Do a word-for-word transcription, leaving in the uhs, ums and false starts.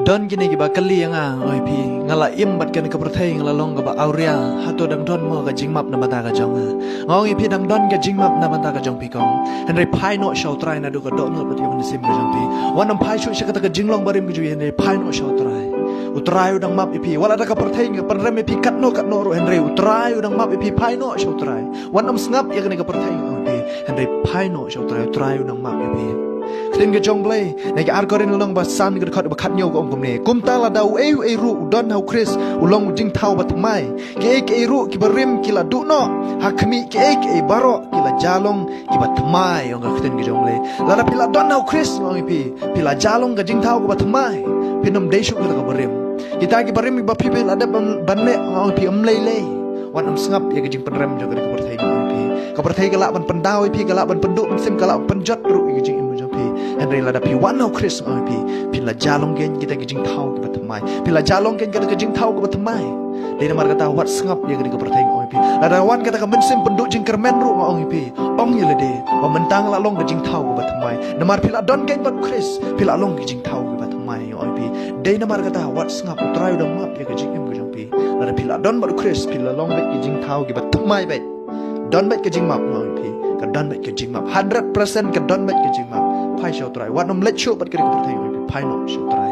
Don kine kiba kylli ïa nga, ong ïa phi, nga la im bad kane ka pyrthei, nga la long kaba awria, hato dang don mo ka jingmap na bynta ka jong nga? Nga ong ïa phi, dang don ka jingmap na bynta ka jong phi kong. Hynrei phai noh sha U Trai naduh ka dohnud bad ka mynsiem ka jong phi. Wat nym phai shuh sha kata ka jinglong barim ka jong phi, hynrei phai noh sha U Trai. U Trai u dang map ïa phi. Wat la da ka pyrthei ka pynrem ïa phi katno katno ruh, hynrei U Trai u dang map ïa phi, phai noh sha U Trai. Wat nym sngap ïa kane ka pyrthei, ong ïa phi, hynrei phai noh sha U Trai, U Trai u dang map ïa phi. Ktien ka jong U Blei na ki ar Korinth lynnong ba san ka dkhot ba khathynñiew ka ong kumne: Kumta lada uei uei ruh u don ha U Khrist u long u jingthaw ba thymmai. Kiei kiei ruh kiba rim ki la duh noh, ha khmih kiei kiei baroh ki la jia long kiba thymmai, ong ka ktien ka jong U Blei. Lada phi la don ha U Khrist, nga ong ïa phi, phi la jia long ka jingthaw kaba thymmai. Phin ym dei shuh kata kaba rim. Kita kiba rim kiba phi, phi la dep ban, ban leh, nga ong ïa phi, ym lei lei. Wat nym sngap ïa ka jingpynrem jong kane ka pyrthei, nga ong ïa phi. Ka pyrthei ka lah ban pyndaw ïa phi, ka lah ban pynduh mynsiem, ka lah ban pynjot ruh ïa ka jingim jong phi. Hynrei lada phi wan ha U Khrist, nga ong ïa phi, phin la jia long kein kita ki jingthaw kiba thymmai. Phin la jia long kein kita ki jingthaw kiba thymmai. Dei namar kata wat sngap ïa kane ka pyrthei, nga ong ïa phi. Lada wan kata ka mynsiem pynduh jingkyrmen ruh, nga ong ïa phi, ong ïa lade ba mynta nga la long ka jingthaw kaba thymmai. Namar phi la don kein bad U Khrist, phi la long ka jingthaw kaba thymmai, nga ong ïa phi. Dei namar kata wat sngap, U Trai u dang map ïa ka jingim ka jong phi. Lada phi la don bad U Khrist, phi la long bad ka jingthaw kiba thymmai bad don bad ka jingmap, nga ong ïa phi. Ka don bad ka jingmap. Hundred percent ka don bad ka jingmap. Phai sha U Trai. Wat nym leit shuh bad kane ka pyrthei, nga ong ïa phi. Phai noh sha U Trai.